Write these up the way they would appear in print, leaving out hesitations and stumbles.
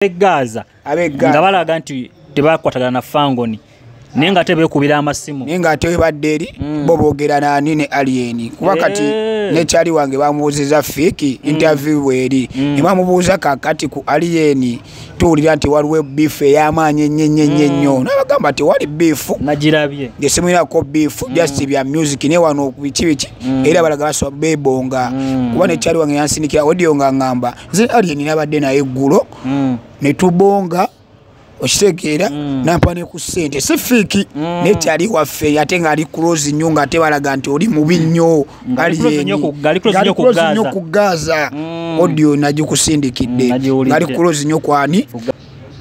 Gaza nga balaga nti tebakwatagana na Fangoni naye nga tebeekubira amasimu naye nga ate badde eri bo boogera nani ne Alien kuba kati nekyali wange bamubuuziza Fik interview eri ne bamubuuza kakati ku Alien tuwulira nti waliwo beef ey'amaanyi ennyo ennyo ennyo n'abagamba tewali beef nagirabye ngesimuyinako beef just bya music naye wano biki biki era balaga basoba beebonga kuba nekyali wange yansindikira audio nga ngamba nze Alien nabadde naye eggulo ne tubonga okitegeera nampa ne ku ssente si Fik nekyali waffe ate ng'ali close nnyo ng'ate balaga nti oli mubi nnyo Ngali close nnyo ku Gaza audio nagikusindikidde ngali close nnyo kwani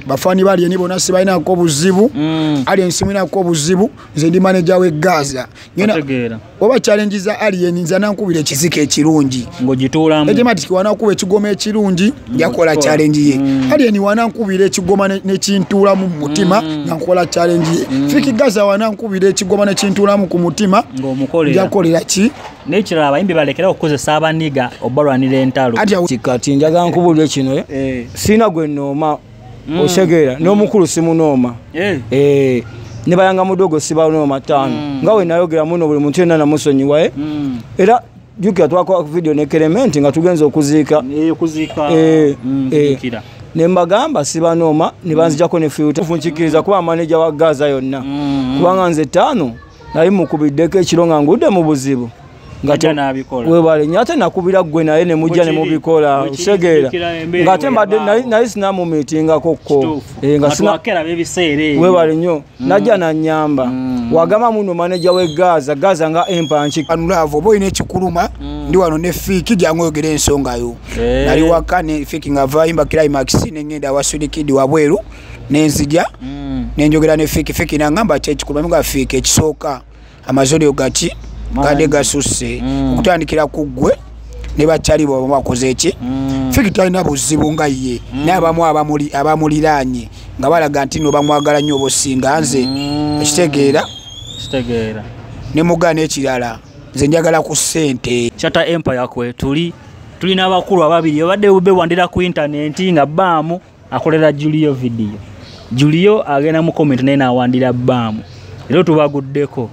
bafaani ba Alien bonna sibalinako buzibu Alien simulinako buzibu nze ndi manager we Gaza oba challenge za Alien nze anankubira ekizika ekirungi ng'ogituulamu Ejematic wanakuba ekigoma ekirungi yakola challenge ye Alien wanankubira ekigoma nekintuulamu mu mutima nga nkola challenge ye Fik Gaza wanankubira ekigoma nekintuulamu ku mutima ng'omukolera ki n'ekirala abayimbi balekera okukozesa abaniga obalwanira entalo kati njagala nkubuulire kino sirina gwe nnooma osegeera n'omukulu simunooma ne bayanga mudogo sibanooma ttaano nga we nayogera muno buli muntu yenna namusonyiwa era jjukira twakola video ne Clement nga tugenza okuziika ne mbagamba sibanooma ne banzijako ne filter nkikkiriza kuba maneja wa Gaza yonna kubanga nze ttaano nali mukubiddeko ekiro nga ngudde mu buzibu webale nnyo ate nakubira ggwe naye ne mujja ne mubikola osegeera ng'ate mbadde naye sinamumiitingako ko webale nnyo najja nannyamba wagamba muno maneja we Gaza Gaza nga empanki anulavo oba olina ekikuluma ndi wano ne Fik jangu oyogera ensonga yo nali waka ne Fik nga avaayo climax ne ngenda wa Sudikidi wabweru nenzija nenjogera ne Fik Fik nangamba ki ekikuluma nga Fik ekisooka amazolio gaki kade gasusse okutandikira ku ggwe ne bakyali bo bakoze eki Fik talina buzibu nga ye naye abamu abamuliraanye nga balaga nti no bamwagala nnyo obusinga nze ekitegeera ne mugaana ekirala nze njagala ku ssente Shatta Empire kwe tulina abakulu ababiri babadde bewandira ku intaneti nga Baamu akolera Julio video Julio agenda mu comment naye n'awandira Baamu era tubaguddeko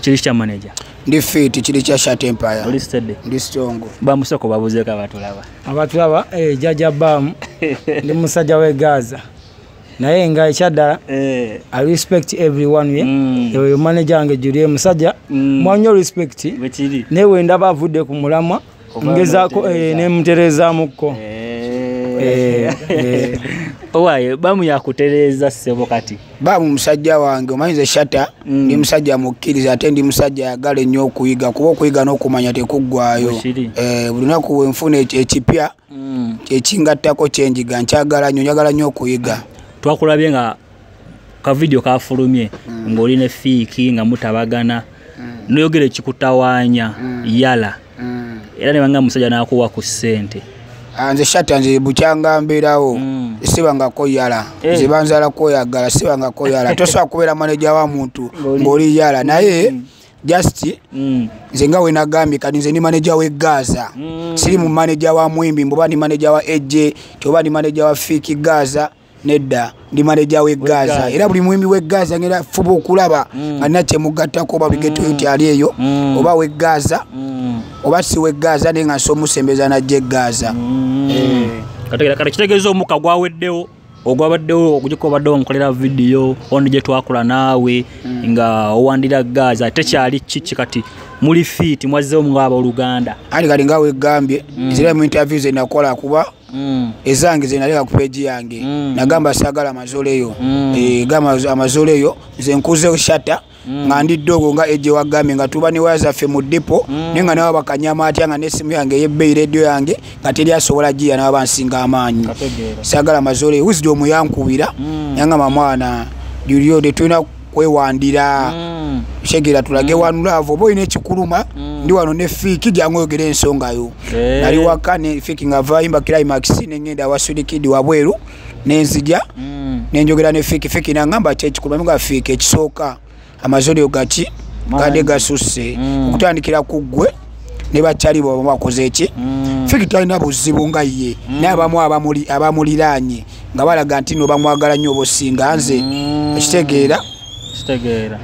kiri kya manager ndi fit kiri kya Shatta Empire listed ndi strong bamusoko babuzeeko abatulaba abatulaba jjajja Baamu ndi musajja we Gaza naye nga ekyaddala I respect everyone oyo manager wange Julio musajja mwanyo respect naye we ndaba avudde ku mulamwa ngezaako nemutereezaamuko owaye Baamu yakutereeza ssebo kati Baamu musajja wange omanyi nze Shatta ndi musajja mukkiriza ate ndi musajja ayagala ennyo okuyiga kuba okuyiga n'okumanya tekuggwayo buli lunaku we nfuna ekipya ekingattako kyenjiga nkyagala nnyo njagala nnyo okuyiga twakulabye nga ka video kafulumye ng'oli ne Fik nga mutabagana noyogera ekikutawaanya yala era ne banga musajja n'akuwa ku ssente nze Shatta nze bukyanga mbeerawo sibangako yala nze banzalako yagala sibangako yala tosobola kubeera maneja wa muntu ng'oli yala naye just nze nga we nagambye kati nze ndi maneja we Gaza siri mu maneja wa mwimbi mboba ndi maneja wa AJ oba ndi maneja wa Fik Gaza nedda ndi maneja we Gaza era buli mwimbi we Gaza ngera fuba okulaba nga nina kyemugattako oba bigeto nti ali eyo oba we Gaza oba si we Gaza naye nga nsomusembeza najja e Gaza kale kitegeeza omukka gwaweddewo ogwabaddewo ogujiko obadde onkolera vidiyo ono gye twakola naawe nga owandira Gaza tekyali kiki kati muli fit mwazzeewo nga abooluganda anti kati nga wegambye nzira mu interview ze nakola kuba ezange ze naleka ku page yange nagamba saagala amazoleyo gamba amazoleyo nze nkuze Shatta nga ndi ddogo nga eje wagambye nga tuba ne waya zaffe mu ddipo naye nga nawe bakanyama atya nga n'essimu yange ey'ebbeeyi rediyo yange nga teri asobola giya nawe bansinga amaanyi saagala amazoleyo Wisdom yankubira yangamba mwana Julio tetulina kwewandira kitegeera tulage one love oba olina ekikuluma ndi wano ne Fik jangu oyogera ensonga yo nali waka ne Fik nga avaayo climax ne ngenda wa Sudikidi wabweru nenzija nenjogera ne Fik Fik nangamba ki ekikuluma nga Fik ekisooka amazolio gaki kade gasusse okutandikira ku ggwe Ne bakyali bo bakoze ki? Fiki talina buzibu nga ye. Naye abamu abamuliraanye nga balaga nti no bamwagala nnyo obusinga nze. Ekitegeera? Kitegeera.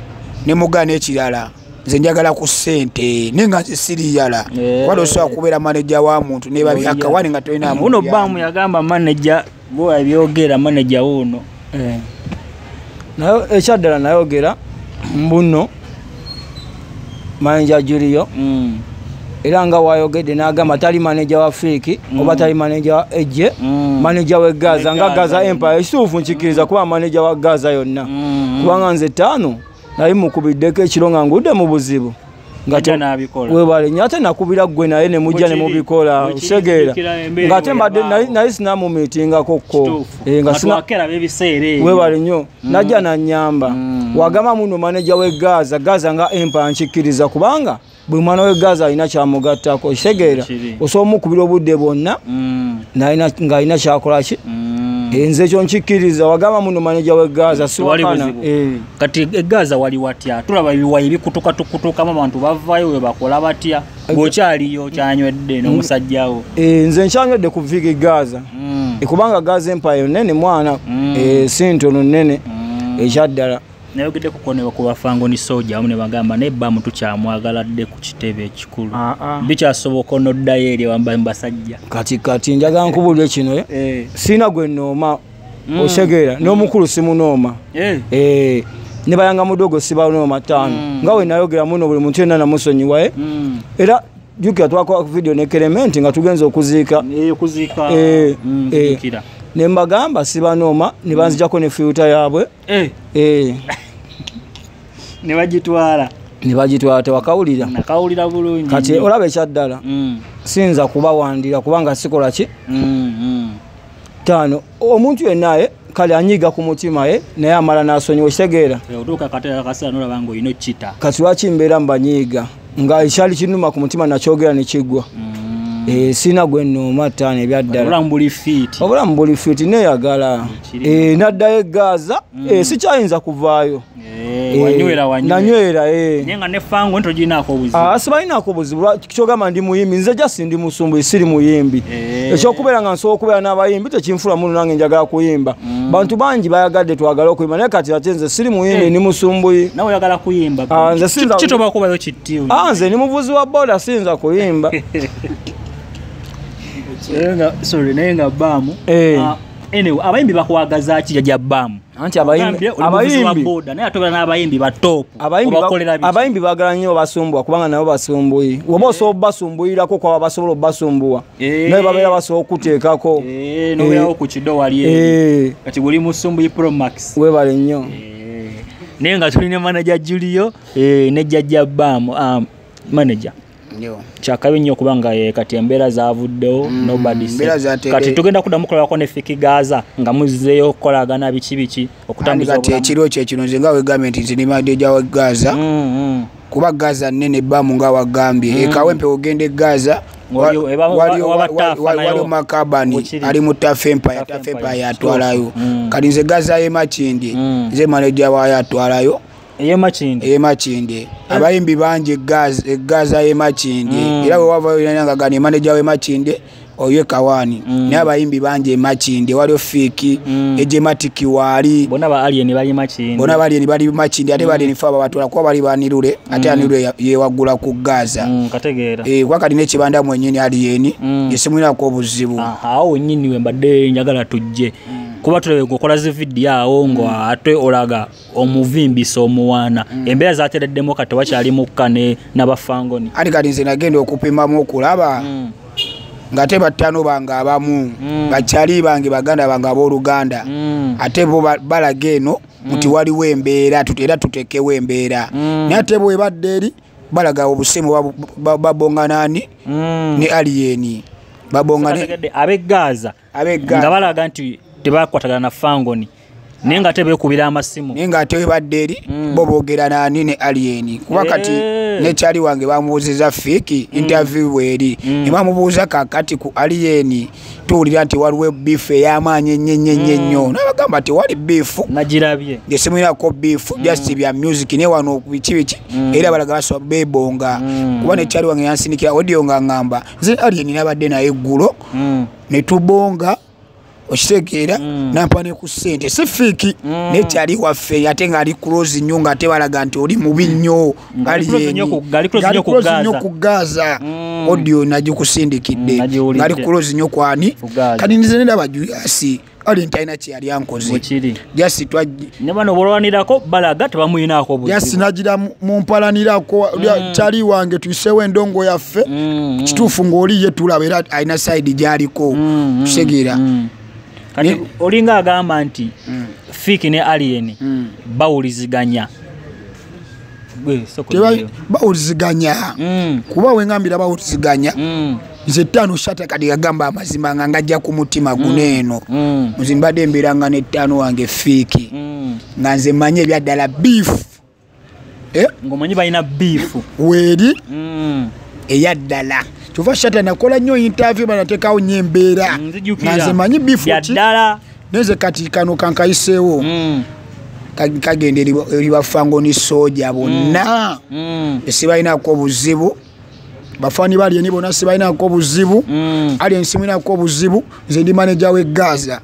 Ne mugana ekirala. Nze njagala ku ssente naye nga nze siriyala. Wali osobola kubeera manager wa muntu ne babyakawani nga tolina muntu. Uno Bamu yagamba manager gwe abyogera manager wuno. Nayo ekyaddala nayogera mbuno manager Julio. Era nga wayogedde n'agamba tali manager wa Fiki oba tali manager wa Eje, manager we Gaza nga Gaza Empire. Ekituufu nkikkiriza kuba manager wa Gaza yonna. Kubanga nze 5 nali mukubiddeko ekiro nga ngudde mu buzibu. Webale nnyo ate nakubira ggwe naye ne mujja ne mubikola osegeera. Ng'ate mbadde naye sinamumiitingako ko. Webale nnyo najja nannyamba. Wagamba muno manager we Gaza, Gaza nga Empire nkikkiriza kubanga buli mwana we Gaza alina kyamugattako osegeera. Osobola omukubira obudde bwonna ng'alina kyakola ki? Nze ekyo nkikkiriza. Wagamba muno manager we Gaza siwakana. Kati Gaza wali watya? Tulaba ebiwayi bikutukatukutukamu abantu bavaayo we bakola batya? Bw'okyaliyo kyanywedde n'omusajjawo. Nze nkyanywedde ku Vigi Gaza. Kubanga Gaza Empire nnene mwana, si ntono nnene ekyaddala. Nayogeddeko ko ku Bafangoni Soja awamu ne bagamba naye Bamu tukyamwagaladde ku kitebe ekikulu. Bikyasoboka onoddayo eri mu basajja. Kati njagala nkubuulire kino sirina gwe nnooma osegeera n'omukulu simunooma. Ne bayanga mudogo sibanooma 5 nga we nayogera muno buli muntu yenna namusonyiwa. Era jjukira twakola video ne Clement nga tugenze okuziika. Ne mbagamba sibanooma ne banzijako ne filter yaabwe. Ne bagitwala. Ne bagitwala tewakawulira. Nakawulira bulungi. Kati olaba ekyaddala. Siyinza kubawandira kubanga sikola ki? 5 omuntu yenna kale anyiga ku mutima naye amala n'asonyiwa okitegeera. Otuuka akaseera n'olaba ng'olina okkita. Kati lwaki mbeera mbanyiiga nga ekyali kinnuma ku mutima nakyogera ne kiggwa. Sina gwe nnooma 5 ebyaddala. Obulamu buli fiiti. Obulamu buli fiiti neeyagala. Naddayo e Gaza sikyayinza kuvaayo. Wanywera. Nanywera. Naye nga ne Fango togirinaako obuzibu. Sibalinaako obuzibu. Kyogamba ndi muyimbi nze just ndi musumbuyi siri muyimbi. Ekyokubeera nga nsobola okubeera n'abayimbi tekinfula muno nange njagala kuyimba. Bantu bangi bayagadde twagala okuyimba naye kati ate nze siri muyimbi ndi musumbuyi. Nawe oyagala kuyimba. Nze siyinza. Kitoba kubayo kittiyo. Nze ndi muvuzi wa boda siyinza kuyimba. Sorry, naye nga Bamu. Anyway, abayimbi bakwagaza ki jjajja Bamu? Anti abayimbi naye ate n'abayimbi ba top. Abayimbi baagala nnyo basumbuwa kubanga nabo basumbuyi. Oba osobola obbasumbuyirako kwaba basobola obbasumbuwa. Naye babeera basobola okuteekako. N'obeerawo ku kido wali eri. Kati buli musumbuyi Pro Max. Weebale nnyo. Naye nga tulina manager Julio ne jjajja Bamu. Manager. Kyakabi nnyo kubanga kati embeera zaavuddewo nobody kati tugenda kuddamu kulabako ne Fiki Gaza nga muzzeeyo okukolagana biki biki okutambuza obulamu. Kati ekiro kye kino nze nga wegambye nti nze ndi manager wa Gaza. Kuba Gaza nnene Bamu nga wagambye. Ekawempe ogenda e Gaza waliyo Makabani ali mu Taf Empire, Taf Empire yatwalayo. Kati nze Gaza y'e Makindye nze manager waayo atwalayo. Emakindye. Abayimbi bangi Gaza y'Emakindye. Era bwe wava nga gani manager w'Emakindye oyo Kawani. Naye abayimbi bangi Emakindye waliyo Fiki, Ejematiki waali. Bonna ba Alien bali Makindye. Bonna ba Alien bali Makindye ate ba Alien fe ababatwala kuba bali banirule ate Anirule yewaggula ku Gaza. Kategeera. Kuba kati n'ekibanda mwennyini Alien esimwinako obuzibu. Awo wennyini we mbadde njagala tujje. Kuba tulebe ng'okola zi vidiyo awo ng'ate olaga omuvimbisa omuwaana. Embeera zaatereddemu kati wakyali mukka n'Abafangoni. Ati kati nze nagenda okupimamu okulaba ng'ate battaano bange abamu bakyali bange baganda bange abooluganda ate bo balaga eno nti waliwo embeera era tuteekewo embeera. Naye ate bwe badde eri balaga obusimu babonga nani ne Alien. Babonga ne ab'e Gaza nga balaga nti tebakwatagana na Fangoni. Naye nga tebeekubira amasimu. Naye nga tebadde eri bo boogera nani ne Alien. Kuba kati nekyali wange bamubuuziza Fiki interview bweri. Ne bamubuuza kakati ku Alien tuwulira nti waliwo beef ey'amaanyi ennyo ennyo ennyo. N'abagamba tewali beef. Nagirabye. Nge simuyinako beef just bya music ne wano biki biki era balaga basaba beebonga. Kuba nekyali wange yansindikira audio nga ngamba nze Alien nabadde naye eggulo ne tubonga okitegeera nampa ne ku ssente si Fiki nekyali waffe ate ng'ali close nnyo ng'ate balaga nti oli mubi nnyo Ngali close nnyo ku Gaza. Audio nagikusindikidde ngali close nnyo kwani kati nze ndaba Julius Alien talina kye yali ankoze. Just ne bano bolwanirako balaga tebamuyinaako buzibu. Just nagira mumpalanirako kyali wange tuyiseewo endongo yaffe kituufu ng'oli ye tulaba era alina side gy'aliko kitegeera. Kati olinga agamba nti Fiki ne Alien bawuliziganya. Bawuliziganya kuba wengambira bawuliziganya nze ttaano Shatta kati yagamba amazima nga ngajja ku mutima guno eno. Nze mbadde mbeera nga ne ttaano wange Fiki nga nze mmanyi ebyaddala beef. Ng'omanyi balina beef weeri eyaddala. Kyova Shatta nakola nnyo interview banateekawo nnyo embeera nga nze mmanyi beef ki neze kati kano kankayiseewo kagenda eri bafango ni soja bonna sibalinako buzibu. Bafani ba Alien bonna sibalinako buzibu. Alien simulinako buzibu nze ndi manager we Gaza.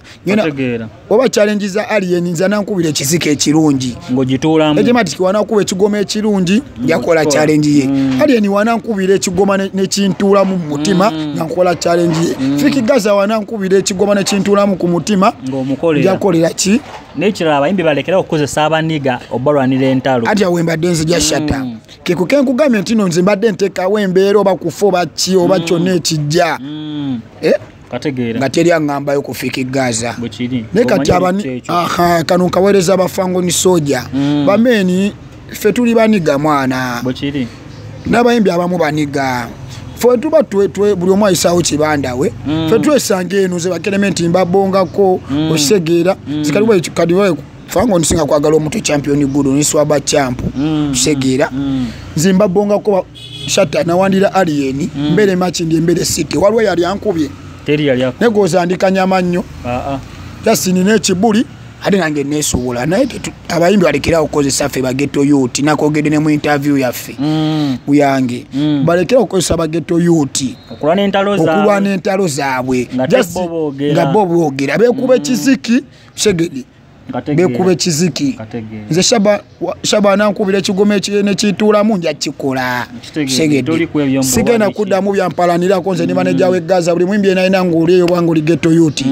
Oba challenge za Alien nze nankubira ekizika ekirungi ng'ogituulamu. Ejematic wanakuba ekigoma ekirungi yakola challenge ye. Alien wanankubira ekigoma nekintuulamu mu mutima nga nkola challenge ye. Fiki Gaza wanankubira ekigoma nekintuulamu ku mutima ng'omukolera. Yakolera ki? N'ekirala abayimbi balekera okukozesa abaniga obalwanira entalo. Ati awo mbadde nzija Shatta. Keko kenkugambye nti nno nze mbadde nteekawo embeera oba kufa oba ki oba kyonna ekijja. Kategeera. Nga teri aŋŋambayo ku Fiki Gaza. Naye kati kano nkaweereza abafango ni soja. Bameeni ffe tuli baniga mwana. N'abayimbi abamu baniga. Ffe tuba buli omu ayisaawo kibanda we. Ffe twesanga eno ze bakereme nti mbabongako okitegeera. Kati fango nsinga kwagala omuto champion gudo niswaba champ kitegeera. Nze mbabongako Shatta nawandira Alien mbere Makindye mbere City waliwo yali ankubye. Teri yali akubye. Negoza ndikanya mannyo. Just nina ekibuli ate nange neesobola naye abayimbi balekera okukozesa ffe ba ghetto youth nakogedde ne mu interview yaffe buyange balekera okukozesa ba ghetto youth okulwana entalo zaabwe nga bo boogera beekuba ekiziki segedi bekuba ekiziki. Nze Shaba anankubira ekigoma nekituulamu nja kikola segedi sigenda kuddamu byampalanirako nze ndi manager we Gaza buli mwimbi yenalina ng'oli eyo bwange oli ghetto youth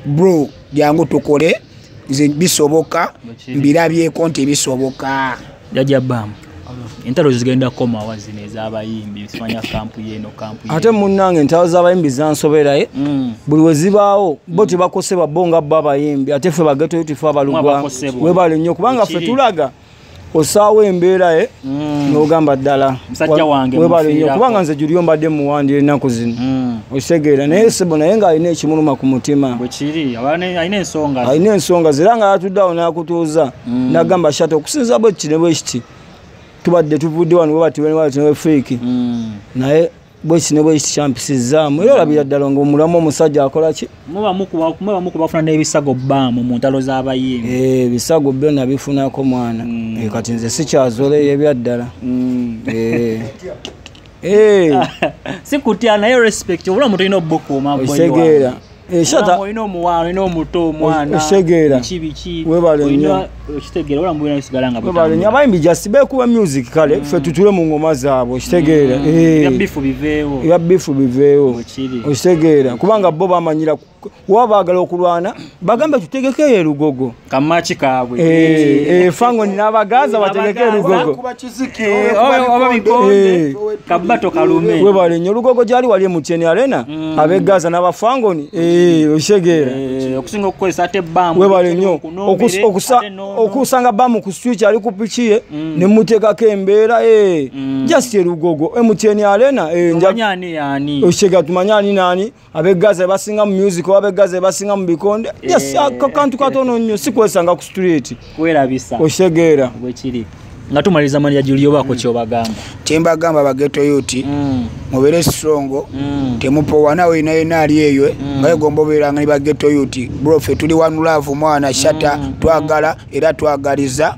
bro jangu tukole nze bisoboka mbirabyeko nti bisoboka. Jajja Bam entalo zigenda kukomawa zino ez'abayimbi simanya kampu yeno kampu ate munnange entalo z'abayimbi zansoberaye buli we zibaawo bo tebakosebwa bo nga bo abayimbi ate ffe ba ghetto youth ffe abalugwa webale nnyo kubanga ffe tulaga osaawo embeera ye n'ogamba ddala webale nnyo kubanga nze Julio mbadde muwandira ennaku zino okitegeera naye sebo naye ng'alina ekimuluma ku mutima alina ensonga ze era nga yatudde awo n'akutuuza n'agamba Shatta okusinza bwe kiti ne bwe kiti tubadde tuvudde wano bwe bati ne Fiki naye bwe kiti ne bwe kiti kyampisizaamu era olabira ddala ng'omulamu omusajja akola ki muba mukubafuna n'ebisago bbaamu mu ntalo z'abayimbi ebisago byo nabifunako mwana kati nze sikyazoleyo ebyaddala si kutya naye respect obulamu tulina obukuuma okitegeera Shatta olina omuwala olina omuto omwana okitegeera webale nnyo okitegeera obulamu bulina busigala nga webale nnyo abayimbi just beekuba music kale ffe tutule mu ngoma zaabwe okitegeera ebya bifu biveewo ebya bifu biveewo okitegeera kubanga bo bamanyira waba baagala okulwana bagambe tutegekeyo erugogo kamaki kaabwe fango n'abagaza bategeke erugogo oba bikonde kabato kalume webale nnyo olugogo gyali wali MTN Arena ab'egaza n'abafangoni okitegeera okusinga okukozesa ate bbamu webale nnyo okusanga bbamu ku switch ali ku piki ye ne muteekako embeera just erugogo MTN Arena tumanye ani yaani okitegeera tumanye ani naani ab'egaza basinga mu music abegaze basinga mu bikonde. Yes, akantu katono nnyo si kwesanga ku street. Kwerabisa. Oshegera. Bwekiri. Nga tumaliriza mani ya Julio bako kyobagamba. Kyembagamba bageto yuti. Mubere strong. Temupowa nawe naye nali eyo nga yegomba obeeranga ne bageto yuti. Bro ffe tuli one love mwana Shatta twagala era twagaliza.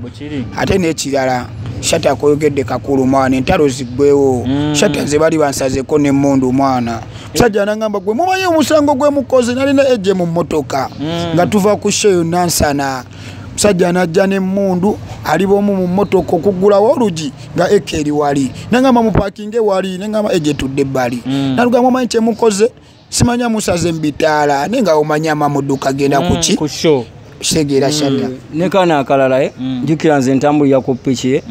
Ate n'ekirala Shatta akoyogedde kakulu mwana entalo ziggwewo. Shatta nze bali bansazeko n'emmundu mwana. Musajja n'angamba gwe mumanyi omusango gwe mukoze nalina ejje mu mmotoka nga tuva ku show Nansana. Musajja n'ajja n'emmundu ali b'omu mu mmotoka okuggulawo olugi nga ekeri wali. N'angamba mupakinge wali, n'angamba ejje tudde ebbali. N'alugamba mumanyi kye mukoze simanya musaze mu bitaala naye nga omanya amamuduka genda ku ki? Ku show. Kitegeera Shatta. Ne kana akalala njukira nze ntambulira ku piki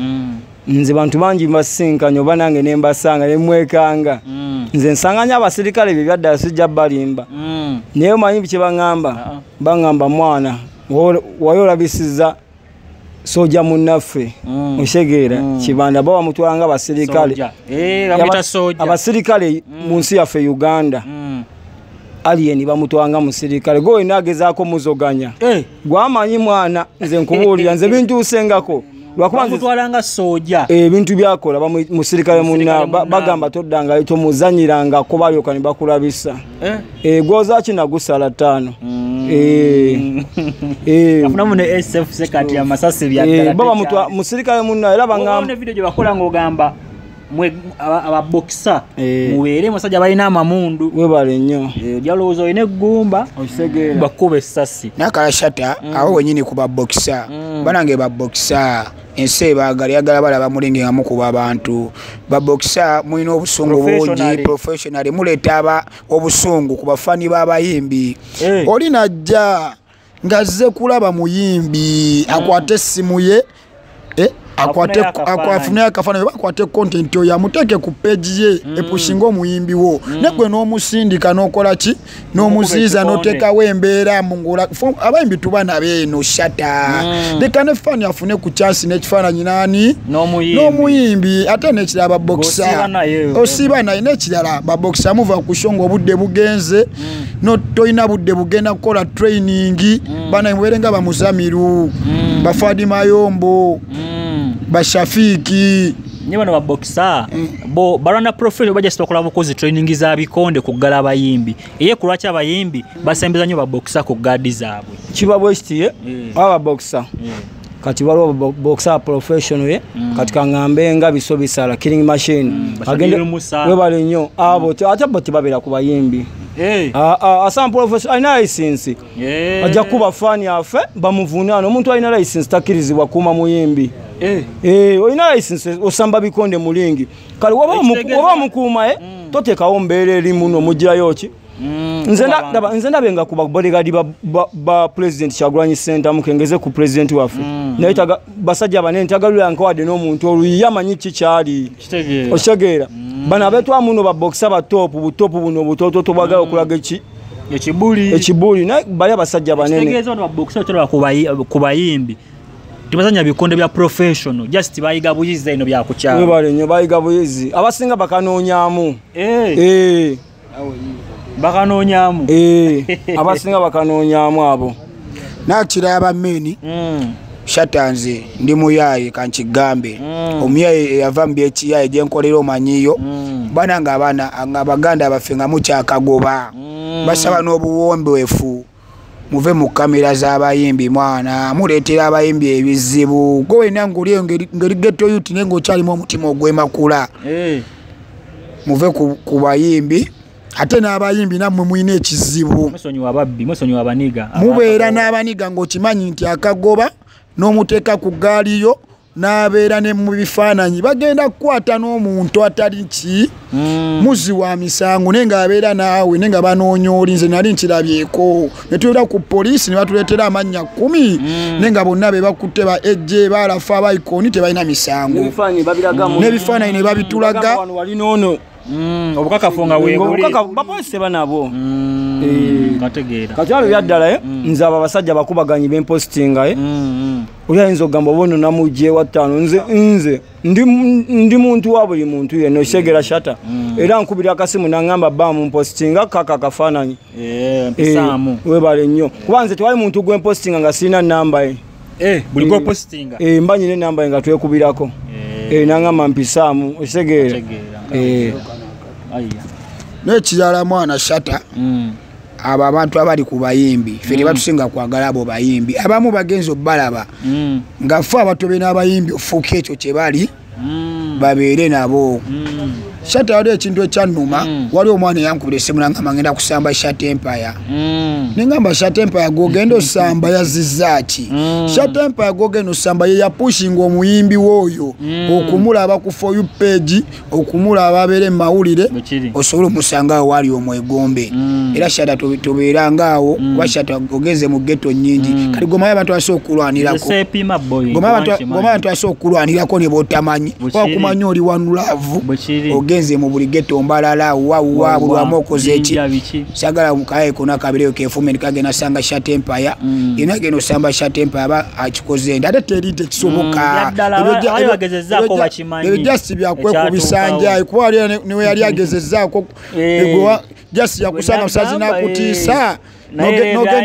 nze bantu bangi mbasinkanye oba nange ne mbasanga ne mwekanga. Nze nsanganya abasirikale bye byaddala sijja balimba. Naye omanyi kye baŋŋamba? Baŋŋamba mwana wali olabisizza soja munnaffe. Otegeera Kibanda bo bamutwala nga abasirikale. Abasirikale mu nsi yaffe Uganda. Alien bamutwanga musirikale gwe wenna agezaako muzoganya. Gwamanyi mwana nze nkubuulira nze bintuusengako. Lwakuba nze bamutwalanga soja. Ebintu byakola musirikale munna bagamba toddangayo tomuzanyirangako balyoka ne bakulabisa. Gwoza ki nagusala 5. Afunamu ne SF sekati ya masasi bya ddala. Baba mutwa musirikale munna era bangamba. Ne video gye bakola ng'ogamba mwe ababokisa mubeere musajja balina amamundu. Webale nnyo. Ojja olina eggumba bakuba essasi. Nakala Shatta awo wennyini ku babokisa. Banange babokisa ensi ebaagala eyagala balaba mulingi nga mukuba abantu. Babokisa mulina obusungu bungi professionally muleeta obusungu ku bafani b'abayimbi. Oli najja ng'azze kulaba muyimbi akwate essimu ye akwafune akafaananyi akwate content oyo amuteeke ku page ye epushinga omuyimbi wo negwe n'omusindika n'okola ki n'omuziiza n'oteekawo embeera mungula abayimbi tuba nabo eno Shatta. Leka ne fan afune ku chance n'ekifaananyi nani n'omuyimbi ate n'ekirala babokisa osiiba naye n'ekirala babokisa muva ku show ng'obudde bugenze tolina budde bugenda kukola training bana mubeere nga bamuzamiru bafadi Mayombo bashafiki nye bano babokisa bo balwana professional bajja sitokola bukozi training za bikonde kuggala abayimbi eye kulwachi abayimbi basembeza nnyo babokisa ku guard zaabwe kiba bwekitiye aba babokisa kati waliwo boxer professional kati kangambe nga biso bisala killing machine agende webale nnyo abo ate bo tebabeera ku bayimbi. Asam professional alina license ajja kuba fani afe bamuvunaana omuntu alina license takkirizibwa kuuma muyimbi. Olina license osamba bikonde mulingi kale oba mukuuma toteekawo mbeera eri muno mugirayo ki? Nze ndabenga ku bodyguard ba President Kyagulanyi Ssentamu kengeze ku president waffe naye basajja banene tagalula nkawadde n'omuntu oluyi yamanyi ki kyali okitegeera. Bano abeetwa muno babokisa batoopu butopu buno butototo bwagala okulaga ekibuli naye bali abasajja banene. Kitegeeza bano babokisa otolaba ku bayimbi tebazanya bikonde bya professional just bayiga buyizi eno bya kukyalo. Webale nnyo bayiga buyizi abasinga bakanoonyaamu. Bakanoonyaamu. Abasinga bakanoonyaamu abo. Nakiraba meni Shatta nze ndi muyaye kankigambe. Omuyaye eyava mu byekiyaye gye nkolera omanyiyo. Banange abaana nga baganda baffe nga mukyakagoba. Basaba n'obuwombeefu muve mu kamera z'abayimbi mwana muleetera abayimbi ebizibu. Gwe wenna ng'oli ngeri ghetto youth naye ng'okyalimu omutima ogw'emakula. Muve ku bayimbi ate n'abayimbi nammwe mulina ekizibu. Mwesonyiwa ababbi, mwesonyiwa abaniga. Mubeera n'abaniga ng'okimanyi nti akagoba n'omuteeka ku ggaali yo n'abeera ne mu bifaananyi bagenda kukwata n'omuntu atali ki muzzi wa misango naye ng'abeera naawe naye nga banoonya oli. Nze nali nkirabyeko ne tubeera ku poliisi ne batuleetera amannya 10 naye nga bonna be bakutte ba AJ baalafa abayikooni tebalina misango n'ebifaananyi ne babitulaga. Obukakafu nga weebuli bapoliisi banabo. Kati abo byaddala nze abo abasajja bakubaganyi bempostinga oli ayinza okugamba oba ono namugye wa ttaano nze ndi muntu wa buli muntu yenna okitegeera Shatta era nkubira akasimu naŋŋamba baamu mpostinga kaka akafaananyi webale nnyo kuba nze tewali muntu gwe mpostinga nga sirina namba ye buli gwopostinga mba nyina enamba ye nga twekubirako naŋŋamba mpisaamu okitegeera n'ekirala mwana Shatta abo abantu abali ku bayimbi ffe tebatusinga kwagala abo bayimbi abamu bagenza obbalaba nga ffe abatobe n'abayimbi ofuuka ekyo kye bali babeere nabo. Shatta waliwo ekintu ekyannuma waliwo omwana eyankubira essimu nangamba ngenda kusamba Shatta Empire nengamba Shatta Empire gwogenda osamba yazizza ki? Shatta Empire gwogenda osamba ye yapushinga omuyimbi w'oyo okumulaba ku For You page okumulaba abeere mu mawulire osobole omusanga awo wali omwegombe era Shatta tubeeranga awo kuba Shatta ogenze mu ghetto nnyingi kati gomayo abantu abasobola okulwanirako gomayo abantu abasobola okulwanirako ne b'otamanyi okumanya oli one love ogenze mu buli ghetto mbalala wa buli wamu okoze eki sagala mukaye kona kabireyo kefume nikagenda sanga Shatta Empire ina genda osamba Shatta Empire aba akikoze ate teri tekisoboka ebyo just byakwekubisanja kuba wali niwe yali agezezzaako just yakusanga musazi n'akutiisa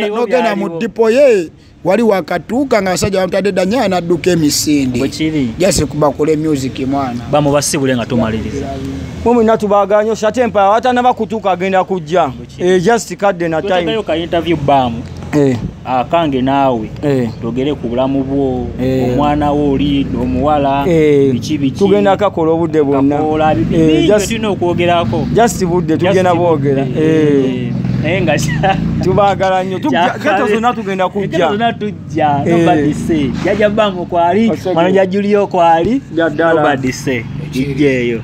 nogenda mu dipo ye wali wakatuuka nga abasajja bamutadde dda nnyo n'adduka emisinde just kubakole music mwana bamubasibule nga tumaliriza mwe mwenna tubaagala nnyo Shatta Empire atanaba kutuuka agenda kujja just kadde na time tuteekayo ka interview Bamu akange naawe twogere ku bulamu bwo omwana wo oli omuwala biki biki tugenda kakola obudde bwonna tulina okwogerako just budde tugenda bwogera naye nga tubaagala nnyo ghetto zonna tugenda kujja ghetto zonna tujja nobody say jjajja Bamu kwali manager Julio kwali nobody say ijja eyo.